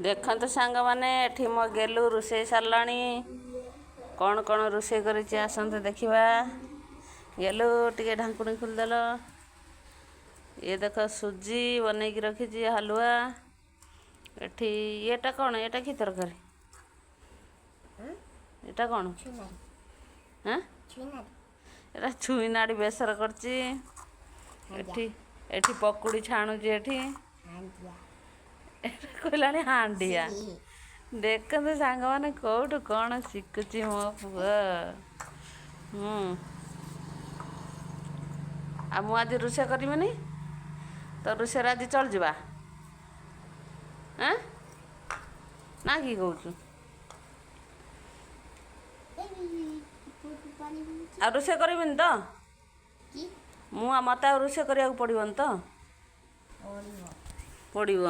ଦେଖନ୍ତୁ ସାଙ୍ଗମାନେ, ଏଠି ମୋ ଗେଲୁ ରୋଷେଇ ସାରିଲାଣି। କ'ଣ କ'ଣ ରୋଷେଇ କରିଛି, ଆସନ୍ତୁ ଦେଖିବା। ଗେଲୁ, ଟିକେ ଢାଙ୍କୁଣୀ ଖୋଲିଦେଲ। ଇଏ ଦେଖ, ସୁଜି ବନେଇକି ରଖିଛି ହାଲୁଆ। ଏଠି ଇଏଟା କ'ଣ? ଏଇଟା କି ତରକାରୀ? ଏଇଟା କ'ଣ? ହାଁ, ଏଟା ଛୁଇଁ ନାଡ଼ି ବେସର କରିଛି। ଏଠି ପକୁଡ଼ି ଛାଣୁଛି। ଏଠି ଏଟା କହିଲାଣି ହାଣ୍ଡିଆ। ଦେଖନ୍ତୁ ସାଙ୍ଗମାନେ, କୋଉଠୁ କ'ଣ ଶିଖୁଛି ମୋ ପୁଅ। ଆଉ ମୁଁ ଆଜି ରୋଷେଇ କରିବିନି ତ? ରୋଷେଇରେ ଆଜି ଚଳିଯିବା ଆଁ, ନା କି କହୁଛୁ? ଆଉ ରୋଷେଇ କରିବିନି ତ ମୁଁ? ଆଉ ମୋତେ ଆଉ ରୋଷେଇ କରିବାକୁ ପଡ଼ିବନି ତ? ପଡ଼ିବ।